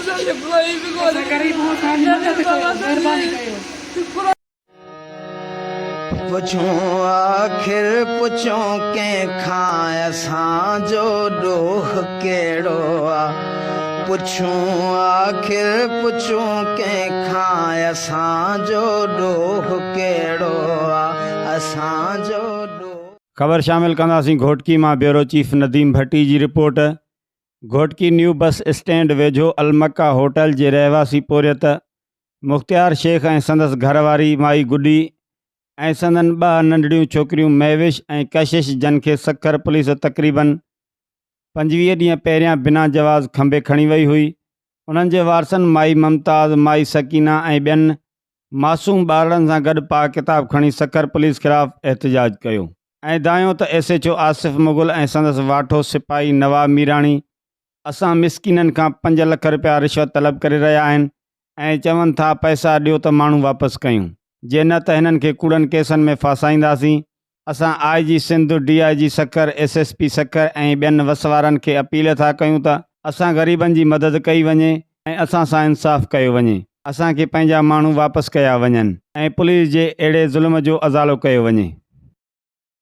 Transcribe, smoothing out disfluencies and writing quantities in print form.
اسان جو ڪوئي به ڪونهي. اسان غريب آهيون اسان جي مدد ڪيو مهرباني ڪيو. پڇون آخر پڇون ڪنهن کان اسان جو ڏوهه ڪهڙو آ پڇون آخر پڇون ڪنهن کان اسان جو ڏوهه ڪهڙو آ اسان جو ڏوهه. خبر شامل ڪنداسين گهوٽڪي مان بيورو چيف نديم ڀٽي جي report Ghotki new bus stand ويجهو المڪه هوٽل جي رهواسي پورهيت مختيار شيخ ۽ سندس گهر واري مائي گڏي ۽ سندن ٻه ننڍڙيون ڇوڪريون مهوش ۽ ڪشش جن کي سکر پوليس تقريبن 25 ڏينهن پهريان بنا جواز کنڀي کڻي وئي هئي انهن جي وارثن مائي ممتاز، مائي سڪينه ۽ ٻين معصوم ٻارڙن سان گڏ پاڪ ڪتاب کڻي سکر پوليس خلاف احتجاج ڪيو ۽ دانهيو ته S H O Asif Mughal ۽ سندس واٺو سپاهي نواب ميراڻي اسان مسڪينن کان پنج لک رپيا رشوت طلب ڪري رهيا آهن ۽ چون ٿا پئسا ڏيو ته ماڻهو واپس ڪيون جي نه ته هنن کي ڪوڙن ڪيسن ۾ ڦاسائينداسين اسان I G Sindh, D I G Sukkur, S S P Sukkur ۽ ٻين وس وارن کي اپيل ٿا ڪيون ته اسان غريبن جي مدد ڪئي وڃي ۽ اسان سان انصاف ڪيو وڃي اسان کي پنهنجا ماڻهو واپس ڪيا وڃن ۽ پوليس جي اهڙي ظلم جو ازالو ڪيو وڃي.